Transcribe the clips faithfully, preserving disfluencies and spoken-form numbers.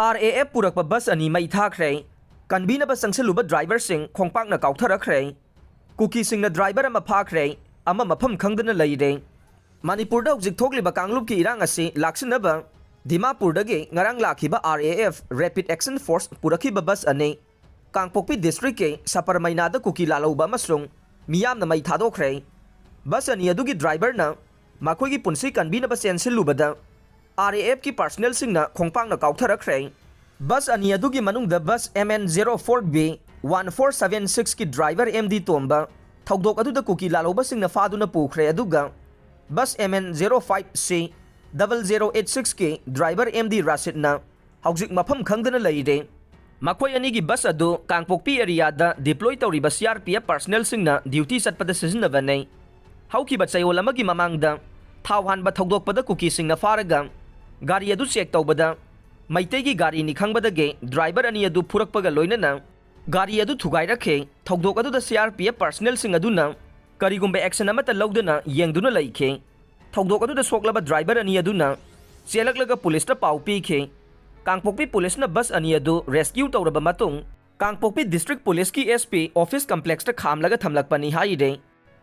R A F ꯄꯨꯔꯛꯄ bus ꯑꯅꯤ ꯃꯩ ꯊꯥꯈ꯭ꯔꯦ꯫ ꯀꯟꯕꯤꯅꯕ ꯆꯪꯁꯤꯜꯂꯨꯕ ꯗ꯭ꯔꯥꯏꯚꯔꯁꯤꯡ ꯈꯣꯡꯄꯥꯛꯅ ꯀꯥꯎꯊꯔꯛꯈ꯭ꯔꯦ꯫ ꯀꯨꯀꯤꯁꯤꯡꯅ ꯗ꯭ꯔꯥꯏꯚꯔ ꯑꯃ ꯐꯥꯈ꯭ꯔꯦ, ꯑꯃ ꯃꯐꯝ ꯈꯪꯗꯅ ꯂꯩꯔꯦ꯫ ꯃꯅꯤꯄꯨꯔꯗ ꯍꯧꯖꯤꯛ ꯊꯣꯛꯂꯤꯕ ꯀꯥꯡꯂꯨꯞꯀꯤ ꯏꯔꯥꯡ ꯑꯁꯤ ꯂꯥꯛꯁꯤꯟꯅꯕ ꯗꯤꯃꯥꯄꯨꯔꯗꯒꯤ ꯉꯔꯥꯡ ꯂꯥꯛꯈꯤꯕ R A F rapid action force ꯄꯨꯔꯛꯈꯤꯕ ꯕꯁ ꯑꯅꯤ ꯀꯥꯡꯄꯣꯛꯄꯤ ꯗꯤꯁꯇ꯭ꯔꯤꯛꯀꯤ ꯁꯄꯔꯃꯩꯅꯥꯗ ꯀꯨꯀꯤ ꯂꯥꯜꯍꯧꯕ ꯑꯃꯁꯨꯡ ꯃꯤꯌꯥꯝꯅ ꯃꯩ ꯊꯥꯗꯣꯛꯈ꯭ꯔꯦ꯫ ꯕꯁ ꯑꯅꯤ ꯑꯗꯨꯒꯤ ꯗ꯭ꯔꯥꯏꯚꯔꯅ ꯃꯈꯣꯏꯒꯤ ꯄꯨꯟꯁꯤ ꯀꯟꯕꯤꯅꯕ ꯆꯦꯟꯁꯤꯜꯂꯨꯕꯗ ꯑꯥꯔ ꯑꯦ ꯑꯦꯐꯀꯤ ꯄꯥꯔꯁꯅꯦꯜꯁꯤꯡꯅ ꯈꯣꯡꯄꯥꯛꯅ ꯀꯥꯎꯊꯔꯛꯈ꯭ꯔꯦ꯫ ꯕꯁ ꯑꯅꯤ ꯑꯗꯨꯒꯤ ꯃꯅꯨꯡꯗ bus M N zero four B one four seven six ꯀꯤ ꯗ꯭ꯔꯥꯏꯚꯔ ꯑꯦꯝ ꯗꯤ ꯇꯣꯝꯕ ꯊꯧꯗꯣꯛ ꯑꯗꯨꯗ ꯀꯨꯀꯤ ꯂꯥꯜꯍꯧꯕꯁꯤꯡꯅ ꯐꯥꯗꯨꯅ ꯄꯨꯈ꯭ꯔꯦ, ꯑꯗꯨꯒ bus M N zero five C double zero eight six ꯀꯤ ꯗ꯭ꯔꯥꯏꯚꯔ ꯑꯦꯝ ꯗꯤ ꯔꯥꯁꯤꯗꯅ ꯍꯧꯖꯤꯛ ꯃꯐꯝ ꯈꯪꯗꯅ ꯂꯩꯔꯦ꯫ ꯃꯈꯣꯏ ꯑꯅꯤꯒꯤ ꯕꯁ ꯑꯗꯨ ꯀꯥꯡꯄꯣꯛꯄꯤ ꯑꯦꯔꯤꯌꯥꯗ ꯗꯤꯄ꯭ꯂꯣꯏ ꯇꯧꯔꯤꯕ C R P F ꯄꯥꯔꯁꯅꯦꯜꯁꯤꯡꯅ ꯗ꯭ꯌꯨꯇꯤ ꯆꯠꯄꯗ ꯁꯤꯖꯤꯟꯅꯕꯅꯤ꯫ ꯍꯧꯈꯤꯕ ꯆꯌꯣꯜ ꯑꯃꯒꯤ ꯃꯃꯥꯡꯗ ꯊꯥꯎ ꯍꯥꯟꯕ ꯊꯧꯗꯣꯛꯄꯗ ꯀꯨꯀꯤꯁꯤꯡꯅ ꯐꯥꯔꯒ ꯒꯥꯔꯤ ꯑꯗꯨ ꯆꯦꯛ ꯇꯧꯕꯗ ꯃꯩꯇꯩꯒꯤ ꯒꯥꯔꯤꯅꯤ ꯈꯪꯕꯗꯒꯤ ꯗ꯭ꯔꯥꯏꯚꯔ ꯑꯅꯤ ꯑꯗꯨ ꯐꯨꯔꯛꯄꯒ ꯂꯣꯏꯅꯅ ꯒꯥꯔꯤ ꯑꯗꯨ ꯊꯨꯒꯥꯏꯔꯛꯈꯤ꯫ ꯊꯧꯗꯣꯛ ꯑꯗꯨꯗ C R P F ꯄꯥꯔꯁꯅꯦꯜꯁꯤꯡ ꯑꯗꯨꯅ ꯀꯔꯤꯒꯨꯝꯕ ꯑꯦꯛꯁꯟ ꯑꯃꯠꯇ ꯂꯧꯗꯅ ꯌꯦꯡꯗꯨꯅ ꯂꯩꯈꯤ꯫ ꯊꯧꯗꯣꯛ ꯑꯗꯨꯗ ꯁꯣꯛꯂꯕ ꯗ꯭ꯔꯥꯏꯚꯔ ꯑꯅꯤ ꯑꯗꯨꯅ ꯆꯦꯜꯂꯛꯂꯒ ꯄꯨꯂꯤꯁꯇ ꯄꯥꯎ ꯄꯤꯈꯤ꯫ ꯀꯥꯡꯄꯣꯛꯄꯤ ꯄꯨꯂꯤꯁꯅ ꯕꯁ ꯑꯅꯤ ꯑꯗꯨ ꯔꯦꯁꯀ꯭ꯌꯨ ꯇꯧꯔꯕ ꯃꯇꯨꯡ ꯀꯥꯡꯄꯣꯛꯄꯤ ꯗꯤꯁꯇ꯭ꯔꯤꯛ ꯄꯨꯂꯤꯁꯀꯤ S P ꯑꯣꯐꯤꯁ ꯀꯝꯄ꯭ꯂꯦꯛꯁꯇ ꯈꯥꯝꯂꯒ ꯊꯝꯂꯛꯄꯅꯤ ꯍꯥꯏꯔꯦ꯫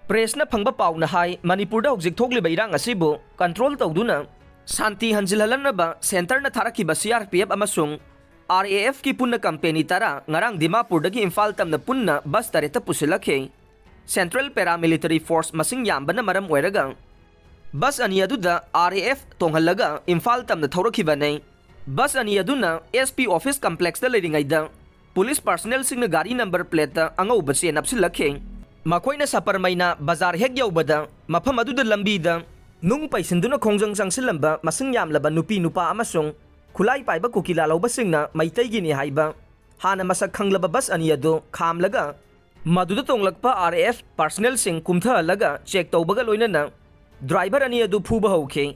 ꯄ꯭ꯔꯦꯁꯅ ꯐꯪꯕ ꯄꯥꯎꯅ ꯍꯥꯏ, ꯃꯅꯤꯄꯨꯔꯗ ꯍꯧꯖꯤꯛ ꯊꯣꯛꯂꯤꯕ ꯏꯔꯥꯡ ꯑꯁꯤꯕꯨ ꯀꯟꯇ꯭ꯔꯣꯜ ꯇꯧꯗꯨꯅ ꯁꯥꯟꯇꯤ ꯍꯟꯖꯤꯜꯍꯜꯂꯛꯅꯕ ꯁꯦꯟꯇꯔꯅ ꯊꯥꯔꯛꯈꯤꯕ C R P F ꯑꯃꯁꯨꯡ R A F ꯀꯤ ꯄꯨꯟꯅ ꯀꯝꯄꯦꯅꯤ ꯇꯔꯥ ꯉꯔꯥꯡ ꯗꯤꯃꯥꯄꯨꯔꯗꯒꯤ ꯏꯝꯐꯥꯜ ꯇꯝꯅ ꯄꯨꯟꯅ ꯕꯁ ꯇꯔꯦꯠꯇ ꯄꯨꯁꯤꯜꯂꯛꯈꯤ꯫ ꯁꯦꯟꯇ꯭ꯔꯦꯜ ꯄꯦꯔꯥꯃꯤꯂꯤꯇꯔꯤ ꯐꯣꯔꯁ ꯃꯁꯤꯡ ꯌꯥꯝꯕꯅ ꯃꯔꯝ ꯑꯣꯏꯔꯒ ꯕꯁ ꯑꯅꯤ ꯑꯗꯨꯗ R A F ꯇꯣꯡꯍꯜꯂꯒ ꯏꯝꯐꯥꯜ ꯇꯝꯅ ꯊꯧꯔꯛꯈꯤꯕꯅꯤ꯫ ꯕꯁ ꯑꯅꯤ ꯑꯗꯨꯅ S P ꯑꯣꯐꯤꯁ ꯀꯝꯄ꯭ꯂꯦꯛꯁꯇ ꯂꯩꯔꯤꯉꯩꯗ ꯄꯨꯂꯤꯁ ꯄꯥꯔꯁꯅꯦꯜꯁꯤꯡꯅ ꯒꯥꯔꯤ ꯅꯝꯕꯔ ꯄ꯭ꯂꯦꯠꯇ ꯑꯉꯧꯕ ꯆꯦ ꯅꯞꯁꯤꯜꯂꯛꯈꯤ꯫ ꯃꯈꯣꯏꯅ ꯁꯄꯔꯃꯩꯅꯥ ꯕꯖꯥꯔ ꯍꯦꯛ ꯌꯧꯕꯗ ꯃꯐꯝ ꯑꯗꯨꯗ ꯂꯝꯕꯤꯗ ꯅꯨꯡ ꯄꯩꯁꯤꯟꯗꯨꯅ ꯈꯣꯡꯖꯪ ꯆꯪꯁꯤꯜꯂꯝꯕ ꯃꯁꯤꯡ ꯌꯥꯝꯂꯕ ꯅꯨꯄꯤ ꯅꯨꯄꯥ ꯑꯃꯁꯨꯡ ꯈꯨꯠꯂꯥꯏ ꯄꯥꯏꯕ ꯀꯨꯀꯤ ꯂꯥꯜꯍꯧꯕꯁꯤꯡꯅ ꯃꯩꯇꯩꯒꯤꯅꯤ ꯍꯥꯏꯕ ꯍꯥꯟꯅ ꯃꯁꯛ ꯈꯪꯂꯕ ꯕꯁ ꯑꯅꯤ ꯑꯗꯨ ꯈꯥꯝꯂꯒ ꯃꯗꯨꯗ ꯇꯣꯡꯂꯛꯄ R A F ꯄꯥꯔꯁꯅꯦꯜꯁꯤꯡ ꯀꯨꯝꯊꯍꯜꯂꯒ ꯆꯦꯛ ꯇꯧꯕꯒ ꯂꯣꯏꯅꯅ ꯗ꯭ꯔꯥꯏꯚꯔ ꯑꯅꯤ ꯑꯗꯨ ꯐꯨꯕ ꯍꯧꯈꯤ꯫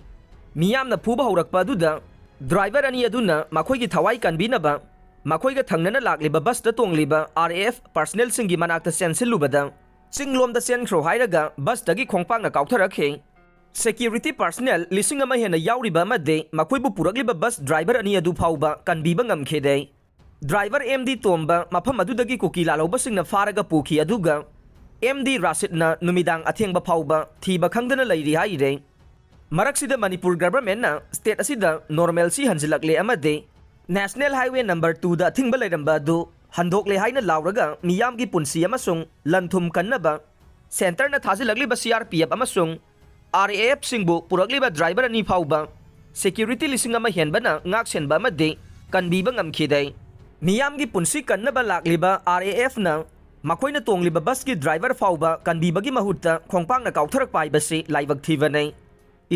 ꯃꯤꯌꯥꯝꯅ ꯐꯨꯕ ꯍꯧꯔꯛꯄ ꯑꯗꯨꯗ ꯗ꯭ꯔꯥꯏꯚꯔ ꯑꯅꯤ ꯑꯗꯨꯅ ꯃꯈꯣꯏꯒꯤ ꯊꯋꯥꯏ ꯀꯟꯕꯤꯅꯕ ꯃꯈꯣꯏꯒ ꯊꯪꯅꯅ ꯂꯥꯛꯂꯤꯕ ꯕꯁꯇ ꯇꯣꯡꯂꯤꯕ R A F ꯄꯥꯔꯁꯅꯦꯜꯁꯤꯡꯒꯤ ꯃꯅꯥꯛꯇ ꯆꯦꯟꯁꯤꯜꯂꯨꯕꯗ ꯆꯤꯡꯂꯣꯝꯗ ꯆꯦꯟꯈ꯭ꯔꯣ ꯍꯥꯏꯔꯒ ꯕꯁꯇꯒꯤ ꯈꯣꯡꯄꯥꯛꯅ ꯀꯥꯎꯊꯔꯛꯈꯤ꯫ Security personnel ꯂꯤꯁꯤꯡ ꯑꯃ ꯍꯦꯟꯅ ꯌꯥꯎꯔꯤꯕ ꯑꯃꯗꯤ ꯃꯈꯣꯏꯕꯨ ꯄꯨꯔꯛꯂꯤꯕ ꯕꯁ ꯗ꯭ꯔꯥꯏꯚꯔ ꯑꯅꯤ ꯑꯗꯨ ꯐꯥꯎꯕ ꯀꯟꯕꯤꯕ ꯉꯝꯈꯤꯗꯦ꯫ ꯗ꯭ꯔꯥꯏꯚꯔ ꯑꯦꯝ ꯗꯤ ꯇꯣꯝꯕ ꯃꯐꯝ ꯑꯗꯨꯗꯒꯤ ꯀꯨꯀꯤ ꯂꯥꯜꯍꯧꯕꯁꯤꯡꯅ ꯐꯥꯔꯒ ꯄꯨꯈꯤ, ꯑꯗꯨꯒ ꯑꯦꯝ ꯗꯤ ꯔꯥꯁꯤꯗꯅ ꯅꯨꯃꯤꯗꯥꯡ ꯑꯊꯦꯡꯕ ꯐꯥꯎꯕ ꯊꯤꯕ ꯈꯪꯗꯅ ꯂꯩꯔꯤ ꯍꯥꯏꯔꯦ꯫ ꯃꯔꯛꯁꯤꯗ ꯃꯅꯤꯄꯨꯔ ꯒꯚꯔꯟꯃꯦꯟꯠꯅ ꯁ꯭ꯇꯦꯠ ꯑꯁꯤꯗ ꯅꯣꯔꯃꯦꯜꯁꯤ ꯍꯟꯖꯤꯜꯂꯛꯂꯦ ꯑꯃꯗꯤ ꯅꯦꯁꯅꯦꯜ ꯍꯥꯏꯋꯦ ꯅꯝꯕꯔ ꯇꯨꯗ ꯑꯊꯤꯡꯕ ꯂꯩꯔꯝꯕ ꯑꯗꯨ ꯍꯟꯗꯣꯛꯂꯦ ꯍꯥꯏꯅ ꯂꯥꯎꯔꯒ ꯃꯤꯌꯥꯝꯒꯤ ꯄꯨꯟꯁꯤ ꯑꯃꯁꯨꯡ ꯂꯟ ꯊꯨꯝ ꯀꯟꯅꯕ ꯁꯦꯟꯇꯔꯅ ꯊꯥꯖꯤꯜꯂꯛꯂꯤꯕ ꯁꯤ ꯑꯥꯔ ꯄꯤ ꯑꯦꯐ ꯑꯃꯁꯨꯡ ꯑꯥꯔ ꯑꯦ ꯑꯦꯐꯁꯤꯡꯕꯨ ꯄꯨꯔꯛꯂꯤꯕ ꯗ꯭ꯔꯥꯏꯚꯔ ꯑꯅꯤ ꯐꯥꯎꯕ ꯁꯦꯀ꯭ꯌꯨꯔꯤꯇꯤ ꯂꯤꯁꯤꯡ ꯑꯃ ꯍꯦꯟꯕꯅ ꯉꯥꯛꯁꯦꯟꯕ ꯑꯃꯗꯤ ꯀꯟꯕꯤꯕ ꯉꯝꯈꯤꯗꯦ꯫ ꯃꯤꯌꯥꯝꯒꯤ ꯄꯨꯟꯁꯤ ꯀꯟꯅꯕ ꯂꯥꯛꯂꯤꯕ ꯑꯥꯔ ꯑꯦ ꯑꯦꯐꯅ ꯃꯈꯣꯏꯅ ꯇꯣꯡꯂꯤꯕ ꯕꯁꯀꯤ ꯗ꯭ꯔꯥꯏꯚꯔ ꯐꯥꯎꯕ ꯀꯟꯕꯤꯕꯒꯤ ꯃꯍꯨꯠꯇ ꯈꯣꯡꯄꯥꯛꯅ ꯀꯥꯎꯊꯔꯛꯄ ꯍꯥꯏꯕꯁꯤ ꯂꯥꯏꯕꯛ ꯊꯤꯕꯅꯤ꯫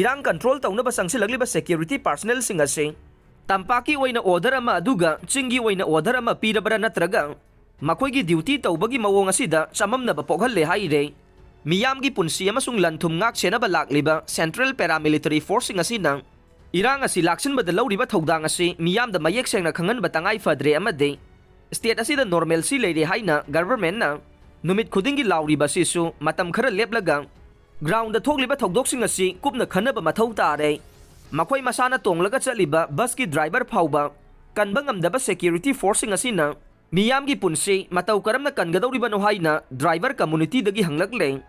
ꯏꯔꯥꯡ ꯀꯟꯇ꯭ꯔꯣꯜ ꯇꯧꯅꯕ ꯆꯪꯁꯤꯜꯂꯛꯂꯤꯕ ꯁꯦꯀ꯭ꯌꯨꯔꯤꯇꯤ ꯄꯥꯔꯁꯅꯦꯜꯁꯤꯡ ꯑꯁꯤ ꯇꯝꯄꯥꯛꯀꯤ ꯑꯣꯏꯅ ꯑꯣꯔꯗꯔ ꯑꯃ ꯑꯗꯨꯒ ꯆꯤꯡꯒꯤ ꯑꯣꯏꯅ ꯑꯣꯔꯗꯔ ꯑꯃ ꯄꯤꯔꯕ꯭ꯔꯥ ꯅꯠꯇ꯭ꯔꯒ ꯃꯈꯣꯏꯒꯤ ꯗ꯭ꯌꯨꯇꯤ ꯇꯧꯕꯒꯤ ꯃꯑꯣꯡ ꯑꯁꯤꯗ ꯆꯃꯝꯅꯕ ꯄꯣꯛꯍꯜꯂꯦ ꯍꯥꯏꯔꯦ꯫ ꯃꯤꯌꯥꯝꯒꯤ ꯄꯨꯟꯁꯤ ꯑꯃꯁꯨꯡ ꯂꯟ ꯊꯨꯝ ꯉꯥꯛ ꯁꯦꯟꯅꯕ ꯂꯥꯛꯂꯤꯕ ꯁꯦꯟꯇ꯭ꯔꯦꯜ ꯄꯦꯔꯥꯃꯤꯂꯤꯇꯔꯤ ꯐꯣꯔꯁꯁꯤꯡ ꯑꯁꯤꯅ ꯏꯔꯥꯡ ꯑꯁꯤ ꯂꯥꯛꯁꯤꯟꯕꯗ ꯂꯧꯔꯤꯕ ꯊꯧꯗꯥꯡ ꯑꯁꯤ ꯃꯤꯌꯥꯝꯗ ꯃꯌꯦꯛ ꯁꯦꯡꯅ ꯈꯪꯍꯟꯕ ꯇꯉꯥꯏ ꯐꯗ꯭ꯔꯦ ꯑꯃꯗꯤ ꯁ꯭ꯇꯦꯠ ꯑꯁꯤꯗ ꯅꯣꯔꯃꯦꯜꯁꯤ ꯂꯩꯔꯦ ꯍꯥꯏꯅ ꯒꯚꯔꯟꯃꯦꯟꯠꯅ ꯅꯨꯃꯤꯠ ꯈꯨꯗꯤꯡꯒꯤ ꯂꯥꯎꯔꯤꯕ ꯑꯁꯤꯁꯨ ꯃꯇꯝ ꯈꯔ ꯂꯦꯞꯂꯒ ꯒ꯭ꯔꯥꯎꯟꯗ ꯊꯣꯛꯂꯤꯕ ꯊꯧꯗꯣꯛꯁꯤꯡ ꯑꯁꯤ ꯀꯨꯞꯅ ꯈꯟꯅꯕ ꯃꯊꯧ ꯇꯥꯔꯦ꯫ ꯃꯈꯣꯏ ꯃꯁꯥꯅ ꯇꯣꯡꯂꯒ ꯆꯠꯂꯤꯕ ꯕꯁꯀꯤ ꯗ꯭ꯔꯥꯏꯚꯔ ꯐꯥꯎꯕ ꯀꯟꯕ ꯉꯝꯗꯕ ꯁꯦꯀ꯭ꯌꯨꯔꯤꯇꯤ ꯐꯣꯔꯁꯁꯤꯡ ꯑꯁꯤꯅ ꯃꯤꯌꯥꯝꯒꯤ ꯄꯨꯟꯁꯤ ꯃꯇꯧ ꯀꯔꯝꯅ ꯀꯟꯒꯗꯧꯔꯤꯕꯅꯣ ꯍꯥꯏꯅ ꯗ꯭ꯔꯥꯏꯚꯔ ꯀꯝꯃꯨꯅꯤꯇꯤꯗꯒꯤ ꯍꯪꯂꯛꯂꯦ꯫